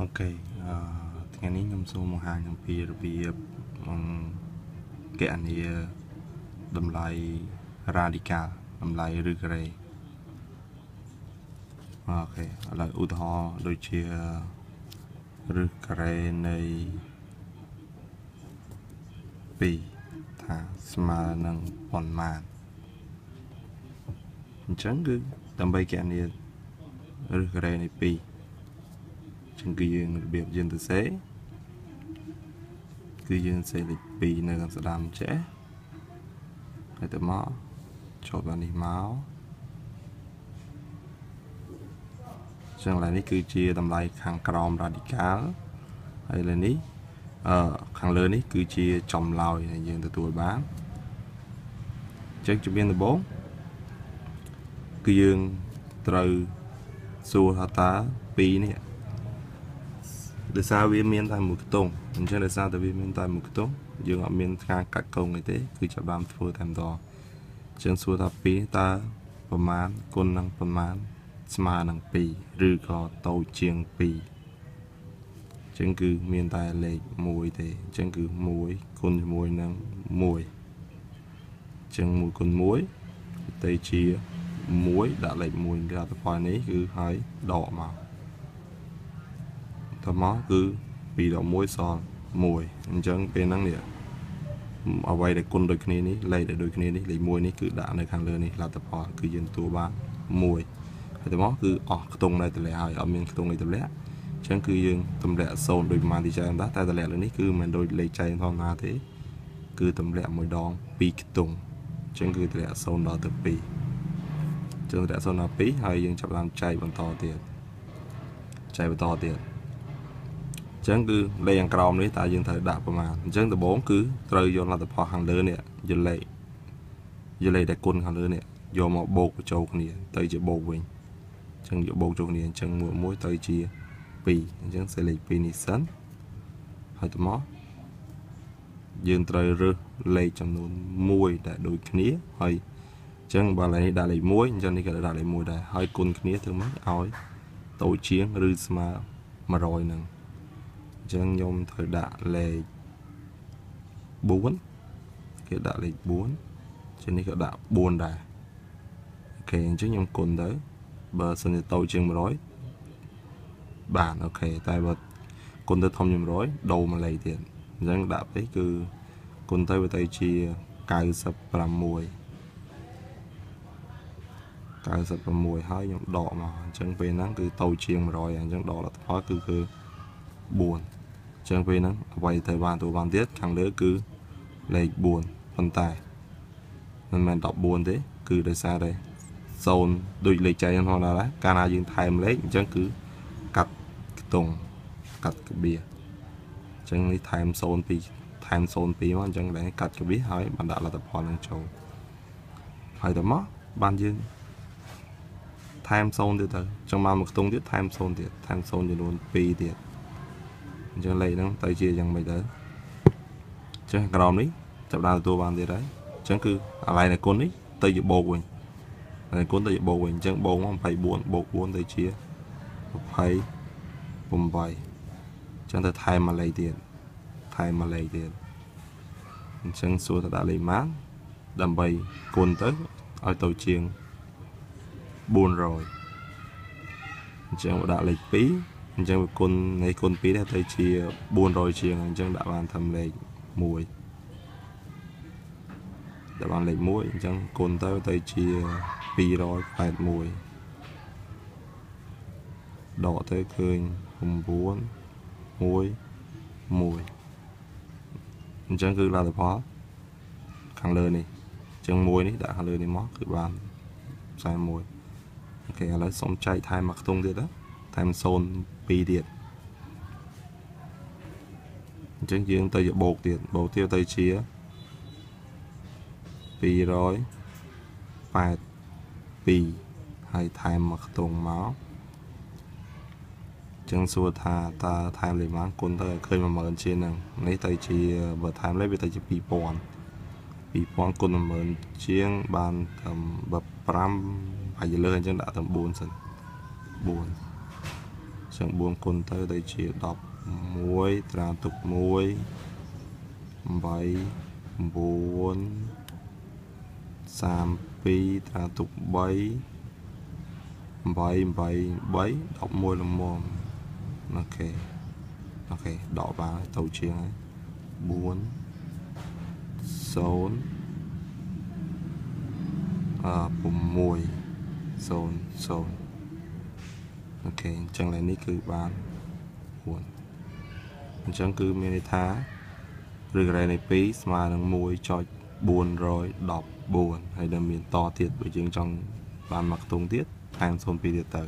OK ថ្ងៃនេះខ្ញុំសូមបង្ហាញអំពីរបៀបគណនាតម្លៃ radical តម្លៃឬការ៉េ OK ឥឡូវឧទាហរណ៍ដូចជាឬការ៉េនៃ2ថាស្មើនឹងប៉ុន្មានអញ្ចឹងគឺដើម្បីគណនាឬការ៉េនៃ2ចឹងគឺយើងរបៀបយើងទៅសេគឺយើងសេលេខ2នៅខាងស្ដាំចេះហើយទៅមកចូលដល់នេះមកចឹងឡើយនេះគឺជាតម្លៃខាងក្រោម radical ហើយលើនេះខាងលើនេះគឺជាចម្លើយដែលយើងទទួលបានចឹងជំនាញដំបូងគឺយើងត្រូវសួរថាតើ2នេះដោយសារវាមានតែមួយខ្ទង់អញ្ចឹងដោយសារតែវាមានតែមួយខ្ទង់យើងអត់មានការកាត់កងអីទេគឺចាប់បានធ្វើតែម្ដងអញ្ចឹងសួរថា2តើប្រមាណគុណនឹងប្រមាណស្មើនឹង2ឬក៏តូចជាង2អញ្ចឹងគឺមានតែលេខ1ទេអញ្ចឹងគឺ1គុណជាមួយនឹង1អញ្ចឹង1គុណ1ទៅជា1ដាក់លេខ1លទ្ធផលនេះគឺហើយដកមកតមកគឺ2ដល់1សល់1អញ្ចឹងពេលហ្នឹងនេះអ្វីដែលគុណដូចគ្នានេះលេខដែលដូចគ្នានេះលេខ1នេះគឺដាក់នៅខាងលើនេះលទ្ធផលគឺយើងទទួលបាន1ហើយតមកគឺអស់ខ្ទង់ដែលតម្លាក់ហើយអត់មានខ្ទង់អីតម្លាក់អញ្ចឹងគឺយើងតម្លាក់0ដូចប្រហែលទីចែកដែរតែតម្លាក់លើនេះគឺមិនដូចលេខចែកធម្មតាទេគឺតម្លាក់មួយដង2ខ្ទង់អញ្ចឹងគឺតម្លាក់0ដល់ទៅ2អញ្ចឹងតម្លាក់0ដល់2ហើយយើងចាប់ដើមចែកបន្តទៀតចែកបន្តទៀតអញ្ចឹងគឺលេខខាងក្រោមនេះតើយើងត្រូវដាក់ប្រមាណអញ្ចឹងដំបូងគឺត្រូវយកលទ្ធផលខាងលើនេះយកលេខដែលគុណខាងលើនេះយកមកបូកបញ្ចូលគ្នាទៅជាបូកវិញអញ្ចឹងយកបូកចូលគ្នាអញ្ចឹងមួយមួយទៅជា2អញ្ចឹងសេលេខ2នេះសិនហើយទៅមកយើងត្រូវរើសលេខចំនួន1ដែលដូចគ្នាហើយអញ្ចឹងបើឡើយនេះដាក់លេខ1អញ្ចឹងនេះក៏ដាក់លេខ1ដែរហើយគុណគ្នាធ្វើម៉េចឲ្យតូចជាងឬស្មើ100ហ្នឹងអញ្ចឹងខ្ញុំត្រូវដាក់លេខ4គេដាក់លេខ4ជានេះក៏ដាក់4ដែរ OK អញ្ចឹងខ្ញុំគុណទៅបើសិនជាតូចជាង100បាន OK តែបើគុណទៅធំជាង100ដូរមួយលេខទៀតអញ្ចឹងដាក់ទៅគឺគុណទៅវាទៅជា96 96ហើយខ្ញុំដកមកអញ្ចឹងពេលហ្នឹងគឺតូចជាង100អញ្ចឹងដកលទ្ធផលគឺ4អញ្ចឹងពេលហ្នឹងអ្វីត្រូវបានទទួលបានទៀតខាងលើគឺលេខ4ប៉ុន្តែមិនមែន14ទេគឺដោយសារតែ0ដូចលេខចែកហ្នឹងដែរកាលណាយើងថែមលេខអញ្ចឹងគឺកាត់ខ្ទង់កាត់ក្បៀសអញ្ចឹងនេះថែម02ថែម02មកអញ្ចឹងកន្លែងកាត់ក្បៀសហើយបានដាក់លទ្ធផលនឹងចូលហើយទៅមកបានយើងថែម0ទៀតទៅចង់មកមួយខ្ទង់ទៀតថែម0ទៀតថែម0ចំនួន2ទៀតអញ្ចឹងលេខហ្នឹងទៅជាយ៉ាងម៉េចទៅអញ្ចឹងក្រោមនេះចាប់ដើមទទួលបានទៀតហើយអញ្ចឹងគឺអាឡៃនៃគុណនេះទៅជាបូកវិញនៃគុណទៅជាបូកវិញអញ្ចឹងបូកមក24បូក4ទៅជា28អញ្ចឹងទៅថែមមួយលេខទៀតថែមមួយលេខទៀតអញ្ចឹងសួរទៅដាក់លេខម៉ានដើម្បីគុណទៅឲ្យទៅជាង400អញ្ចឹងដាក់លេខ2អញ្ចឹងវាគុណនៃគុណ2ដែរទៅជា400ជាងអញ្ចឹងដាក់បានធ្វើលេខ1ដាក់បានលេខ1អញ្ចឹងគុណទៅទៅជា281ដកទៅឃើញ9 1 1អញ្ចឹងគឺលទ្ធផលខាងលើនេះអញ្ចឹង1នេះដាក់ខាងលើនេះមកគឺបាន41 OK ឥឡូវសូមចែកថែមមួយខ្ទង់ទៀតណាថែម0 2ទៀតអញ្ចឹងយើងទៅជាបូកទៀតបូកទៀតទៅជា282ហើយថែមមួយខ្ទង់មកអញ្ចឹងសួរថាតើថែមលេខប៉ុន្មានគុណទៅឲ្យឃើញ10000ជាងហ្នឹងនេះទៅជាបើថែមលេខវាទៅជា2000 2000គុណ10000ជាងបានត្រឹមបើ5ហើយលើអញ្ចឹងដាក់ត្រឹម4សិន4 ចឹង4គុណទៅទៅជា11ត្រាទុក1 8 9 32ត្រាទុក3 8 8 3 11ល្មមអូខេអូខេដកបានទៅជាងហើយ4 0 6 0 0អូខេអញ្ចឹងឡើយនេះគឺបាន4អញ្ចឹងគឺមានន័យថាឫសការ៉េនៃ2ស្មើនឹង1.414ហើយនៅមានតទៀតបើយើងចង់បានមកខ្ទង់ទៀតថែម02ទៀតទៅ